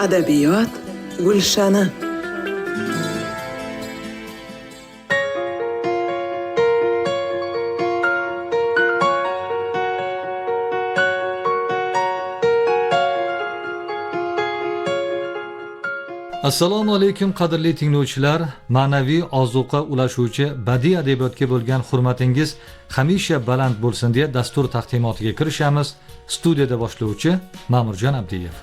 Adabiyot gulshani. Assalomu alaykum qadrli tinglovchilar. Ma'naviy ozuqa ulashuvchi badiiy adabiyotga bo'lgan hurmatingiz hamisha baland bo'lsin deya dastur taqdimotiga kirishamiz. Studiyada boshlovchi Ma'murjon Abdiyev.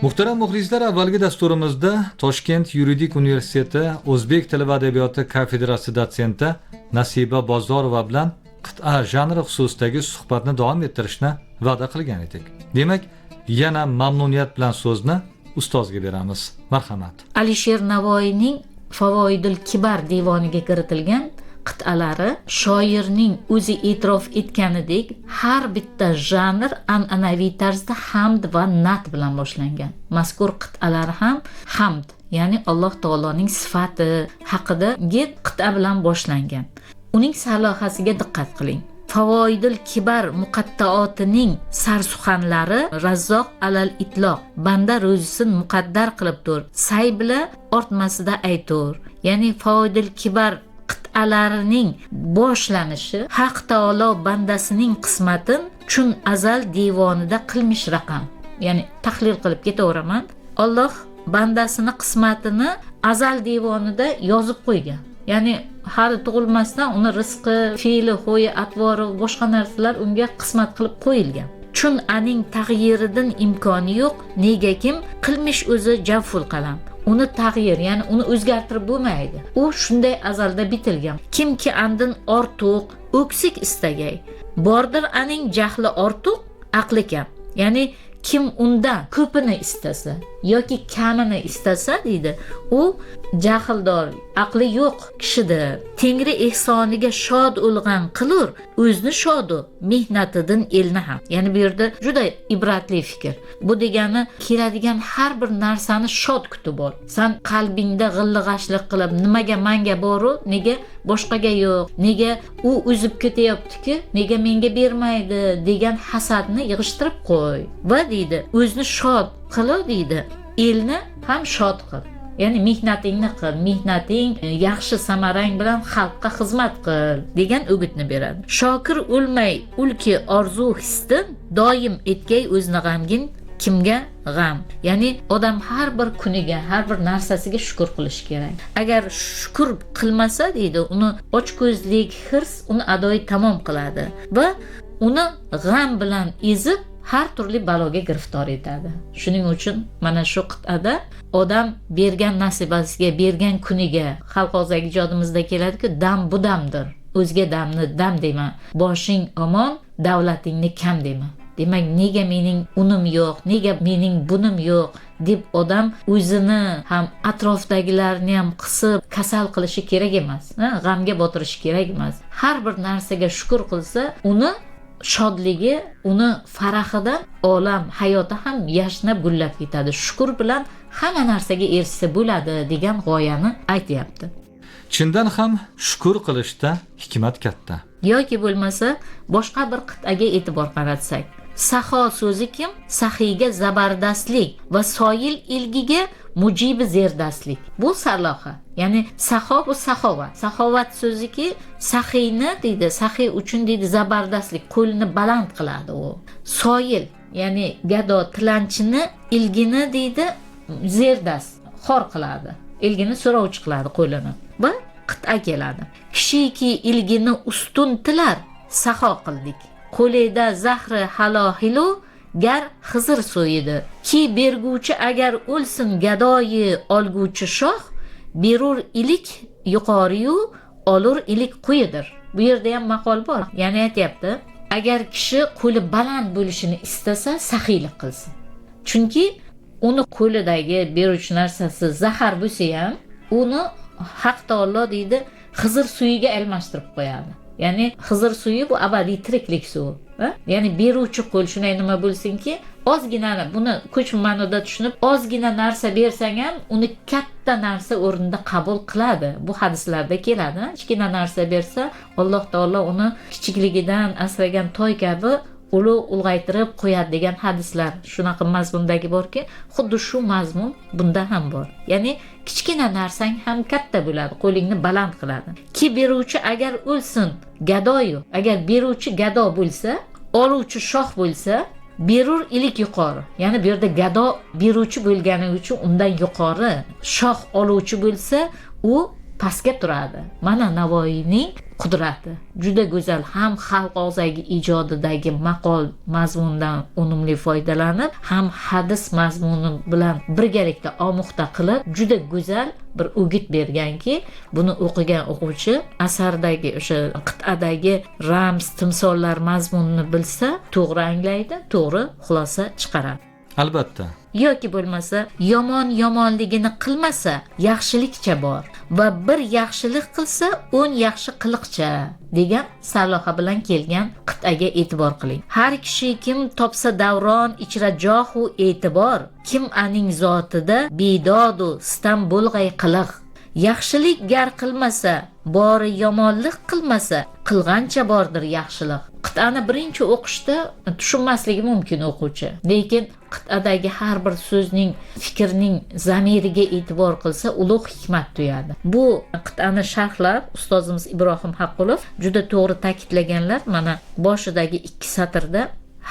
Muhtaram muxlislar, avvalgi dasturimizda Toshkent yuridik universiteti O'zbek tili va adabiyoti kafedrasi dotsenti Nasiba Bozorova bilan qit'a janri xususidagi suhbatni davom ettirishni va'da qilgan edik. Demak, yana mamnuniyat bilan so'zni ustozga beramiz. Marhamat. Alisher Navoiyning Favoidul Kibar devoniga kiritilgan qit'alari shoirning o'zi e'tirof etganidek har bitta janr an'anaviy tarzda hamd va nat bilan boshlangan. Mazkur qit'alar ham hamd, ya'ni Alloh taoloning sifati haqidagi qit'a bilan boshlangan. Uning sarlavhasiga diqqat qiling. Favoidul Kibar muqattaotining sarsuxanlari Razzoq alal itloq, banda ro'zisin muqaddar qilib tur, say bila ortmasida aytur. Ya'ni Favoidul Kibar qit'alarining boshlanishi Haq taolo bandasining qismatin chun azal devonida qilmish raqam. Ya'ni tahlil qilib ketaveraman. Alloh bandasini qismatini azal devonida yozib qo'ygan. Ya'ni hali tug'ilmasdan uni rizqi, fe'li, xo'yi, atvori, boshqa narsalar unga qismat qilib qo'yilgan. Chun aning tag'yiridan imkoni yo'q, negakim qilmish o'zi javful qalam. Uni tag'yir, ya'ni uni o'zgartirib bo'lmaydi. U shunday azalda bitilgan. Kimki andin ortuq, o'ksik istagay, bordir aning jahli ortuq, aqli kam. Ya'ni kim undan ko'pini istasa yoki kamini istasa deydi, u jahldor, aqli yo'q kishidir. Tengri ehsoniga shod o'lgan qilur, o'zni shodu mehnatidan elni ham. Ya'ni bu yerda juda ibratli fikr. Bu degani keladigan har bir narsani shod kutib ol. San qalbingda g'illig'ashlik qilib, nimaga manga boru, nega boshqaga yo'q, nega u uzib ketyapti-ki, nega menga bermaydi degan hasadni yig'ishtirib qo'y. Va deydi, o'zni shod qil deydi, elni ham shod qil. Ya'ni mehnatingni qil, mehnating yaxshi samarang bilan xalqqa xizmat qil degan o'gitni beradi. Shokir o'lmay ulki orzu hisdin, doim etgay o'zni g'amgin, kimga g'am. Ya'ni odam har bir kuniga, har bir narsasiga shukr qilish kerak. Agar shukr qilmasa deydi, uni ochko'zlik, hirs uni adoyi tamom qiladi va uni g'am bilan ezib har turli baloga giriftor etadi. Shuning uchun mana shu qit'ada odam bergan nasibasiga, bergan kuniga, xalq og'zaki ijodimizda keladi-ku, dam bu damdir. O'zga damni dam dema. Boshing omon, davlatingni kam dema. Demak, nega mening unim yo'q, nega mening bunim yo'q deb odam o'zini ham atrofdagilarni ham qisib, kasal qilishi kerak emas, g'amga botirishi kerak emas. Har bir narsaga shukr qilsa, uni shodligi, uni farahidan olam hayoti ham yashnab gullab ketadi. Shukr bilan hamma narsaga erishsa bo'ladi degan g'oyani aytyapti. Chindan ham shukr qilishda hikmat katta. Yoki bo'lmasa boshqa bir qit'aga e'tibor qaratsak. Saxo so'zi kim? Saxiyga zabardastlik va soyil ilgiga mujibi zerdastlik. Bu sarlavha. Ya'ni saxo bu saxovat. Saxovat so'ziki saxiyni deydi, saxiy uchun deydi zabardastlik, qo'lini baland qiladi u. Soyil, ya'ni gado tilanchini ilgini deydi zerdast, xor qiladi. Ilgini so'rovchi qiladi qo'lini. Va qit'a keladi. Kishiki ilgini ustun tilar, saxo qildik. Qo'lida zahri halohilu gar Xizr so'yidi. Ki berguvchi agar o'lsin gadoyi olguvchi shoh, berur ilik yuqoriyu olur ilik quyidir. Bu yerda ham maqol bor. Ya'ni aytyapti, agar kishi qo'li baland bo'lishini istasa, saxiylik qilsin. Chunki uni qo'lidagi beruvchi narsasi zahar bo'lsa ham, uni Haq taolo deydi, Xizr suyiga almashtirib qo'yadi. Ya'ni Xizr suyi bu abadiy tiriklik suvi. Ya'ni beruvchi qo'l shunday nima bo'lsinki, ozgina buni ko'chma ma'noda tushunib, ozgina narsa bersang ham uni katta narsa o'rnida qabul qiladi. Bu hadislarda keladi. Kichkina narsa bersa, Alloh taolo uni kichikligidan asragan toy kabi ulug' ulg'aytirib qo'yadi degan hadislar shunaqa mazmundagi borki, xuddi shu mazmun bunda ham bor. Ya'ni kichkina narsang ham katta bo'ladi, qo'lingni baland qiladi. Ki beruvchi agar o'lsin gadoyu, agar beruvchi gado bo'lsa, oluvchi shoh bo'lsa, berur ilik yuqori. Ya'ni bu yerda gado beruvchi bo'lgani uchun undan yuqori, shoh oluvchi bo'lsa, u pastga turadi. Mana Navoiyning qudrati. Juda go'zal ham xalq og'zaki ijodidagi maqol mazmundan unumli foydalanib, ham hadis mazmuni bilan birgalikda omuxta qilib, juda go'zal bir o'git berganki, buni o'qigan o'quvchi asardagi o'sha qit'adagi ramz, timsollar mazmunini bilsa, to'g'ri anglaydi, to'g'ri xulosa chiqaradi. Albatta. Yoki bo'lmasa, yomon yomonligini qilmasa, yaxshilikcha bor va bir yaxshilik qilsa, 10 yaxshi qiliqcha degan sarlavha bilan kelgan qit'aga e'tibor qiling. Har kishi kim topsa davron ichra johu e'tibor, kim aning zotida bedodu sitam bo'lg'ay qiliq. Yaxshilik gar qilmasa, bori yomonlik qilmasa, qilgancha bordir yaxshilik. Qit'ani birinchi o'qishda tushunmasligi mumkin o'quvchi. Lekin qit'adagi har bir so'zning, fikrning zamiriga e'tibor qilsa, ulug' hikmat tuyadi. Bu qit'ani sharhlab ustozimiz Ibrohim Haqqulov juda to'g'ri ta'kidlaganlar. Mana boshidagi 2 satrda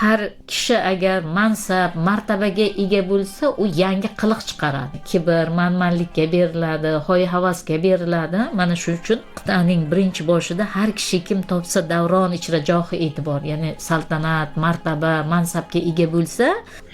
har kishi agar mansab, martabaga ega bo'lsa, u yangi qiliq chiqaradi. Kibr, manmanlikka beriladi, hoy-havasga beriladi. Mana shu uchun qit'aning birinchi boshida har kishi kim topsa davron ichra johi e'tibor, ya'ni saltanat, martaba, mansabga ega bo'lsa,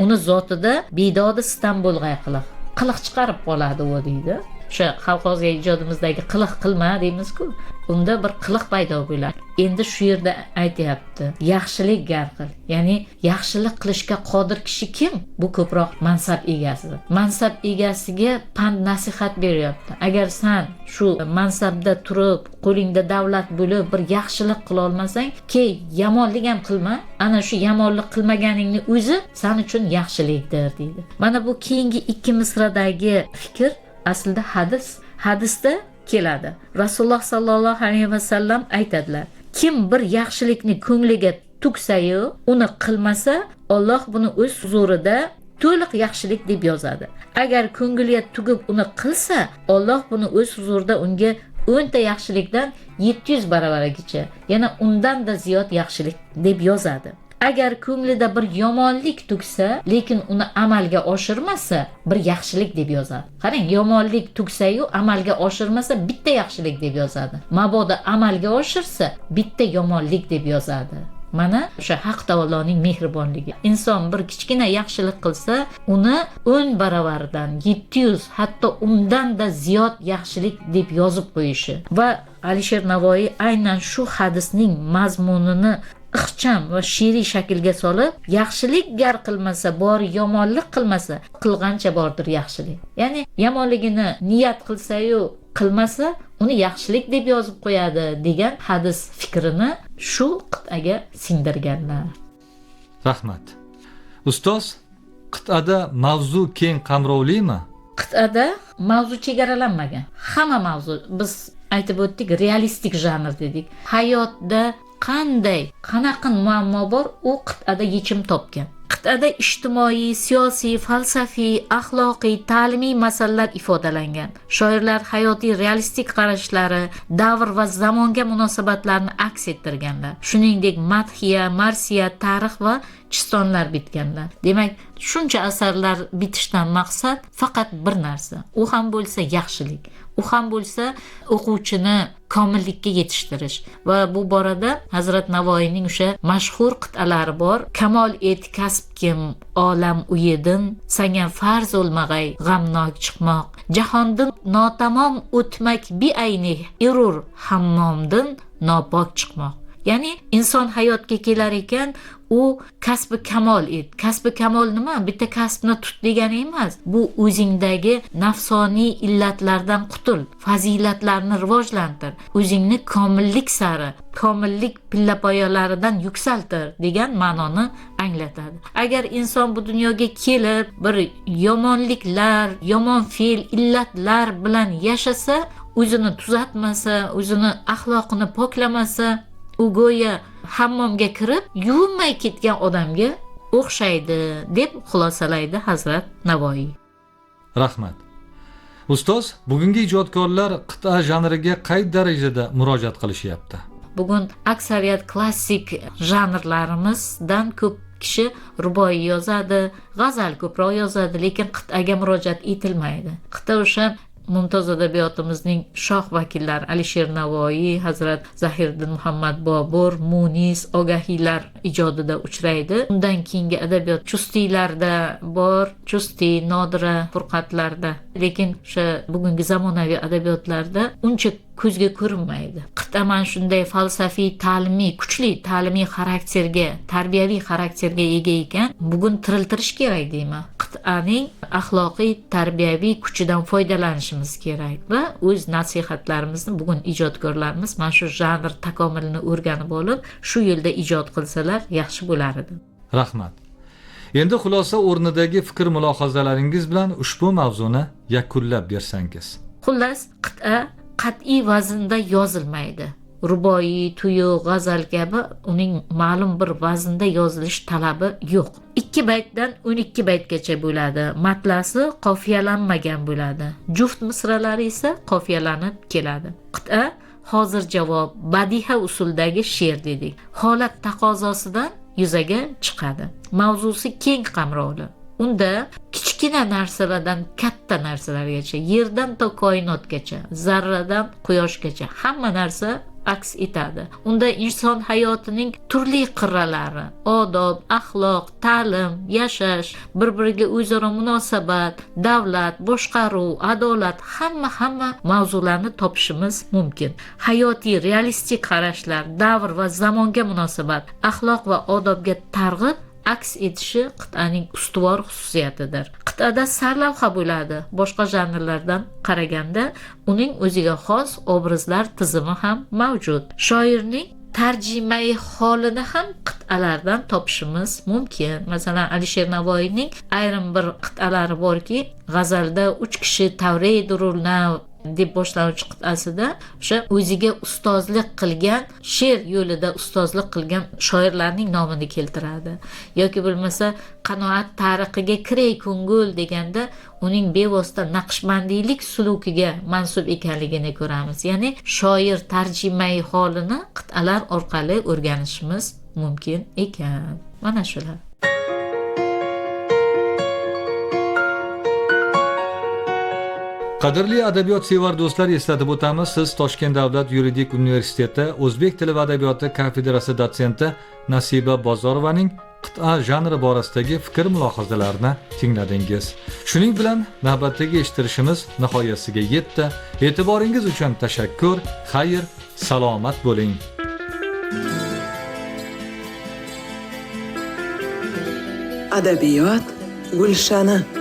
uni zotida bedodi sitam bo'lg'ay qiliq. Qiliq chiqarib qoladi u deydi. O'sha xalq og'zaki ijodimizdagi qiliq qilma deymiz-ku, unda bir qiliq paydo bo'ladi. Endi shu yerda aytyapti, yaxshilik gar qil. Ya'ni yaxshilik qilishga qodir kishi kim? Bu ko'proq mansab egasi. Mansab egasiga pand nasihat beryapti. Agar san shu mansabda turib, qo'lingda davlat bo'lib bir yaxshilik qila olmasang, key yomonlik ham qilma. Ana shu yomonlik qilmaganingni o'zi san uchun yaxshilikdir deydi. Mana bu keyingi 2 misradagi fikr aslida hadis. Hadisda keladi. Rasululloh sallallohu alayhi vasallam aytadilar: kim bir yaxshilikni ko'ngliga tugsa-yu, uni qilmasa, Alloh buni o'z huzurida to'liq yaxshilik deb yozadi. Agar ko'ngliga tugib uni qilsa, Alloh buni o'z huzurida unga 10 ta yaxshilikdan 700 baravarigacha, yana undan-da ziyod yaxshilik deb yozadi. Agar ko'nglida bir yomonlik tugsa, lekin uni amalga oshirmasa, bir yaxshilik deb yozadi. Qarang, yomonlik tugsa-yu amalga oshirmasa bitta yaxshilik deb yozadi. Mabodo amalga oshirsa, bitta yomonlik deb yozadi. Mana o'sha Haq taoloning mehribonligi. Inson bir kichkina yaxshilik qilsa, uni 10 baravaridan 700, hatto undan-da ziyod yaxshilik deb yozib qo'yishi. Va Alisher Navoiy aynan shu hadisning mazmunini ixcham va she'riy shaklga solib, yaxshilik gar qilmasa, bor yomonlik qilmasa, qilgancha bordir yaxshilik. Ya'ni yomonligini niyat qilsa-yu qilmasa, uni yaxshilik deb yozib qo'yadi degan hadis fikrini shu qit'aga singdirganlar. Rahmat. Ustoz, qit'ada mavzu keng qamrovlimi? Qit'ada mavzu chegaralanmagan. Hamma mavzu, biz aytib o'tdik, realistik janr dedik. Hayotda qanday, qanaqa muammo bor, u qit'ada yechim topgan. Qit'ada ijtimoiy, siyosiy, falsafiy, axloqiy, ta'limiy masalalar ifodalangan. Shoirlar hayotiy realistik qarashlari, davr va zamonga munosabatlarni aks ettirganlar. Shuningdek, madhiya, marsiya, tarix va chistonlar bitganlar. Demak, shuncha asarlar bitishdan maqsad faqat bir narsa. U ham bo'lsa yaxshilik. U ham bo'lsa o'quvchini komillikka yetishtirish. Va bu borada Hazrat Navoiyning o'sha mashhur qit'alari bor. Kamol et kasb kim olam uyidin, sanga farz o'lmag'ay g'amnok chiqmoq. Jahondin notamom o'tmak biayni erur hammomdin nopok chiqmoq. Ya'ni inson hayotga kelar ekan, u kasbi kamol et. Kasbi kamol nima? Bitta kasbni tut degani emas. Bu o'zingdagi nafsoniy illatlardan qutul, fazilatlarni rivojlantir, o'zingni komillik sari, komillik pillapoyalaridan yuksaltir degan ma'noni anglatadi. Agar inson bu dunyoga kelib bir yomonliklar, yomon fe'l, illatlar bilan yashasa, o'zini tuzatmasa, o'zini axloqini poklamasa, U go'yo hammomga kirib yuvinmay ketgan odamga o'xshaydi deb xulosalaydi Hazrat Navoiy. Rahmat. Ustoz, bugungi ijodkorlar qit'a janriga qay darajada murojaat qilishyapti? Bugun aksariyat klassik janrlarimizdan ko'p kishi ruboiy yozadi, g'azal ko'proq yozadi, lekin qit'aga murojaat etilmaydi. Qit'a o'sha mumtoz adabiyotimizning shoh vakillari Alisher Navoiy, Hazrat Zahiriddin Muhammad Bobur, Munis, Ogahiylar ijodida uchraydi. Undan keyingi adabiyot Chustiylarda bor, Chustiy, Nodira, Furqatlarda. Lekin o'sha bugungi zamonaviy adabiyotlarda uncha ko'zga ko'rinmaydi. Qit'a mana shunday falsafiy, ta'limiy, kuchli ta'limiy xarakterga, tarbiyaviy xarakterga ega ekan, bugun tiriltirish kerak deyman. Qit'aning axloqiy, tarbiyaviy kuchidan foydalanishimiz kerak va o'z nasihatlarimizni bugun ijodkorlarimiz mana shu janr takomilini o'rganib olib, shu yo'lda ijod qilsalar yaxshi bo'lar edi. Rahmat. Endi xulosa o'rnidagi fikr mulohazalaringiz bilan ushbu mavzuni yakunlab bersangiz. Xullas, qit'a qat'iy vaznda yozilmaydi. Ruboiy, tuyuq, g'azal kabi uning ma'lum bir vaznda yozilish talabi yo'q. 2 baytdan 12 baytgacha bo'ladi. Matlasi qofiyalanmagan bo'ladi. Juft misralari esa qofiyalanib keladi. Qit'a hozir javob, badiha usulidagi she'r dedik. Holat taqozosidan yuzaga chiqadi. Mavzusi keng qamrovli. Unda kichkina narsalardan katta narsalargacha, yerdan to koinotgacha, zarradan quyoshgacha hamma narsa aks etadi. Unda inson hayotining turli qirralari, odob, axloq, ta'lim, yashash, bir-biriga o'zaro munosabat, davlat, boshqaruv, adolat, hamma mavzularni topishimiz mumkin. Hayotiy realistik qarashlar, davr va zamonga munosabat, axloq va odobga targ'ib aks etishi qit'aning ustuvor xususiyatidir. Qit'ada sarlavha bo'ladi. Boshqa janrlardan qaraganda uning o'ziga xos obrazlar tizimi ham mavjud. Shoirning tarjimai holini ham qit'alardan topishimiz mumkin. Masalan, Alisher Navoiyning ayrim bir qit'alari borki, g'azalda 3 kishi tavreydurulna deb boshlanuvchi qit'asida o'sha o'ziga ustozlik qilgan, she'r yo'lida ustozlik qilgan shoirlarning nomini keltiradi. Yoki bo'lmasa qanoat tarixiga kiray ko'ngil deganda uning bevosita naqshbandiylik sulukiga mansub ekanligini ko'ramiz. Ya'ni shoir tarjimai holini qit'alar orqali o'rganishimiz mumkin ekan. Mana shular. Qadrli adabiyot sevar do'stlar, eslatib o'tamiz, siz Toshkent davlat yuridik universiteti o'zbek tili va adabiyoti kafedrasi dotsenti Nasiba Bozorovaning qit'a janri borasidagi fikr mulohazalarini tingladingiz. Shuning bilan navbatdagi eshittirishimiz nihoyasiga yetdi. E'tiboringiz uchun tashakkur. Xayr, salomat bo'ling. Adabiyot gulshani.